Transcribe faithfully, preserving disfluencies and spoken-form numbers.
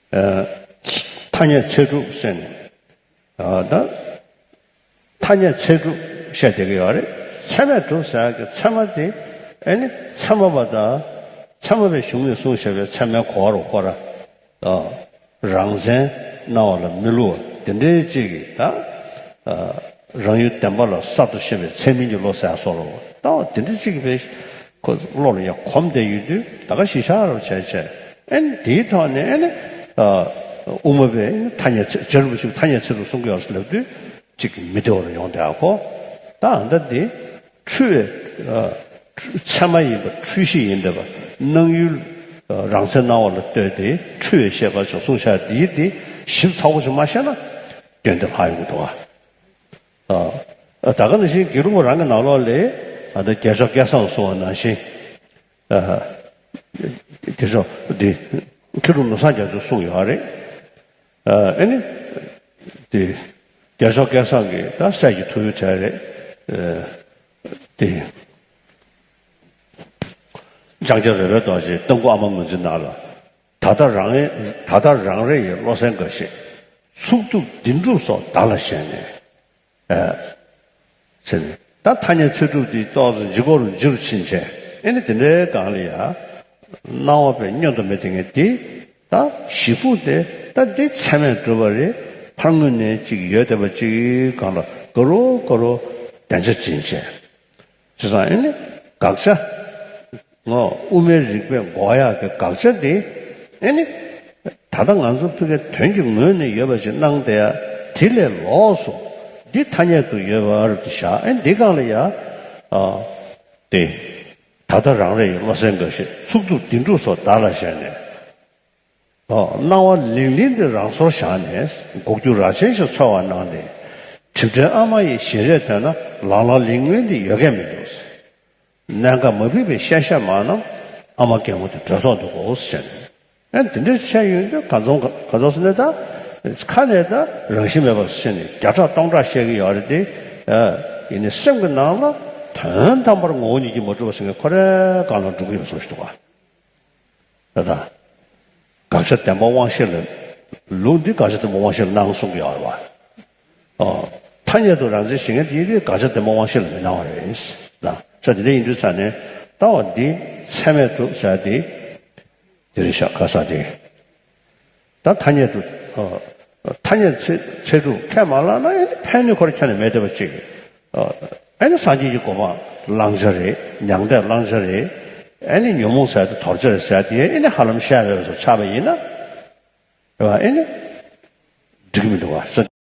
ཐ་སྙད་ཚད་གྲུབ་ཟེར་ནས། ད་ཐ་སྙད་ཚད་གྲུབ་བཤད་བསྡད་ཀྱི་ཡོད་རེད། ཚད་མས་གྲུབ་ཟེར་ཡག་གི་ཚད་མ་དེ། ཨེ་ནི་ཚད་མ་པ་དང་། ཚད་མ་པའི་གཞུང་ནས་གསུངས་བཞག་པའི་ཚད་མའི་གོ་བ་རུ་ཧོ་ར། རང་མཚན་སྣང་བ་ལ་མི་བསླུ་བ་དེ་འདྲའི་གཅིག་གིས་ད། རང་ཡུལ་བདེན་པ་ལ་གསར་དུ་ཤེས་པའི་ཚད་མིན་གྱི་བློ་ཟེར་སོགས་ལ། ད་དེ་འདྲའི་གཅིག་གིས་ཁོ་བློ་ལ་ཡང་གོམས་བསྡད་ཡོད་དུས། ད་ག་གཞི་བཞག་རུ་བྱས་བྱས། ཨེ་ནི་དེའི་ཐོག་ནས། ཨེ་ནི་དབུ་མ་པའི་ཐ་སྙད་ཚད། རྗེ་རིན་པོ་ཆེས་ཐ་སྙད་ཚད་གྲུབ་གསུང་གི་ཡོད་ཟེར་ལབ་དུས། གཅིག་མི་བདེ་བ་རུ་ཡོང་བསྡད་ཨ་ཁོ། ད་ཨ་ད་འདི་འཁྲུལ་བའི། ཨ། ཚད་མ་ཡིན་པ། འཁྲུལ་གཞི་ཡིན་བསྡད་པ། སྣང་ཡུལ། ཨ། རང་མཚན་སྣང་བ་ལ་ལྟོས་ཏེ་འཁྲུལ་བའི་ཤེས་པ་ཞིག་གསུངས་བཞག་འདིའི་འདི་ཞིབ་ཚགས་པོ་ཞིག་མ་བཤད་ན་སྐྱོན་དེ་ལྷག་ཡོང་གི་འདུག་ཨ། ཨ། ད་ག་ནང་བཞིན་དགེ་ལུགས་པ་རང་གི་ནང་ལོགས་ལ། ཨ། ད་རྒྱལ་མཆོག་སྐལ་བཟང་གསུངས་པ་ནང་བཞིན། ཨ། དགེ་མཆོག་འདི་མཁས་གྲུབ་ནོར་བཟང་རྒྱ་མཚོས་གསུངས་ཡོད་རེད། ཨ། ཨེ་ནི། དེ། རྒྱལ་མཆོག་སྐལ་བཟང་གིས་ད་སྲས་ཀྱི་ཐུགས་ཡོད་གྲས་རེད། ཨ། དེ། ལྕང་སྐྱ་རོལ་པའི་རྡོ་རྗེའི་རྟ་མགོ་ཨ་མ་ངོས་འཛིན་ནང་ལ། ད་ལྟ་རང་། ད་ལྟ་རང་རེ་ཡི་བློ་གསལ་འགའ་ཞིག། ཚུགས་ཐུབ་བདེན་གྲུབ་སོགས་བརྡ་ལ་བཞེངས་ནས། ཨ། ཟེར་ནས། ད་ཐ་སྙད་ཚད་གྲུབ་དེ་ཏོག་ཙམ་ལྗིད་ཁོག་རུ་འགྱུར་ཕྱིན་ཆད། ཨེ་ནི་དེ་འདྲའི་སྒང་ལ་ཡ། སྣང་བ་པའི་བསྙོན་དུ་མེད་དེ་ངས་དེ། ད་གཞི་ཕུང་དེ། ད་འདི་ཚད་མས་གྲུབ་པ་རེད། ཕར་ངོས་ནས་གཅིག་ཡོད་བསྡད་པ་གཅིག་སྒང་ལ་ག་རུ་ག་རུ་བདེན་ཆ་འབྱིན་བྱས། བྱས་ཙང་ཨེ་ནི་དགག་བྱ། ངོ་། དབུ་མའི་རིགས་པས་འགོག་ཡག་གི་དགག་བྱ་དེ། ཨེ་ནི། ད་ལྟ་ང་ཚོ་ཕ་གིའི་དོན་གྱི་ངོས་ནས་ཡོད་པ་ཞིག་སྣང་བསྡད་ཡ། དེ་ལས་ལོགས་སུ་འདི་ཐ་སྙད་དུ་ཡོད་པ་རུ་བཞག་ཨེ་འདི་སྒང་ལ་ཡ། ཨ། དེ། ད་ལྟ་རང་རེ་ཡི་བློ་གསལ་འགའ་ཞིག། ཚུགས་ཐུབ་བདེན་གྲུབ་སོགས་བརྡ་ལ་བཞེངས་ནས། ཨ། སྣང་བ་ལིང་ལིང་འདི་རང་སོར་བཞག་ནས། འགུག་རྒྱུ་རྭ་ཅན་ཞིག་འཚོལ་བ་གནང་སྟེ། གྲིབ་བྲལ་ཨ་མ་ཡི་བཞིན་རས་ཐོན་ན། ལང་ལ་ལིང་ལིང་འདི་ཡོད་མཁན་མི་འདུག། གནད་འགག་མ་ཕིགས་པའི་བཤད་བཤད་མ་རྣམས། ཨ་མ་རྒན་མོ་དེ་བྲོས་ཐོག་འདུག་གོ་ཟེར་ནས། ཨ། དེ་འདྲ་བཤད་ཡོང་དུས་ག་ཚོད་ག་ཚོད་ཟེར་ན། ད་ཁ་ནས་ད་རང་བཞིན་མེད་པར་བཤད་ནས་བརྒྱ་ཕྲག་སྟོང་ཕྲག་བཤད་ཀྱི་ཡོད་རེད་དེ། ཨ། ཡིན་ནའི་སེམས་ཀྱི་ནང་ལ་དོན་དམ་པར་ངོ་བོ་ཉིད་ཀྱིས་མ་གྲུབ་པ་ཟེར་མཁན་ཁོ་རའི་སྒང་ལ་འགྲོ་གི་ཡོད་པ་བཟོ་ཞིག་འདུག་ག། ད་ལྟ། དགག་བྱ་བདེན་པ་དབང་ཤེས་ལ། ལུགས་འདི་དགག་བྱ་བདེན་པ་དབང་ཤེས་ལ་སྣང་གསུང་གི་ཡོད་རེད་བ། ཨོ། ཐ་སྙད་དུ་རང་མཚན་ཞེས་མཁན་དེ་དགག་བྱ་བདེན་པ་དབང་ཤེས་ལ་མི་སྣང་བ་རེད། ད་ཆ་དེ་འདྲ་ཡིན་དུས་ཙང་ནས། ལྟ་བ་འདི་ཚད་མས་གྲུབ་ཟེར་དེ། དེ་རེད་ཤག་ཁ་ས་དེ། ད་ཐ་སྙད་དུ། ཨོ། ཐ་སྙད་ཚད་ཚད་གྲུབ་ཁས་མ་བླངས་ན་ཨེ་ནི་ཕན་ནུས་ཁོ་རང་ཁྱོན་ནས་མེད་བསྡད་པ་གཅིག། ཨོ། ཨེ་ནི་སངས་རྒྱས་ཀྱི་གོ་འཕང་བླང་བྱ་རེད། མྱང་འདས་བླང་བྱ་རེད། ཨེ་ནི་ཉོན་མོངས་ཟེར་དེ་དོར་བྱ་རེད་ཟེར་དེ་ཨེ་ནི་ཧ་ལམ་བཤད་པའི་བཟོ་ཆགས་པ་ཡིན་ན། རེད་བ། ཨེ་ནི་འགྲིག་གི་མི་འདུག་བ།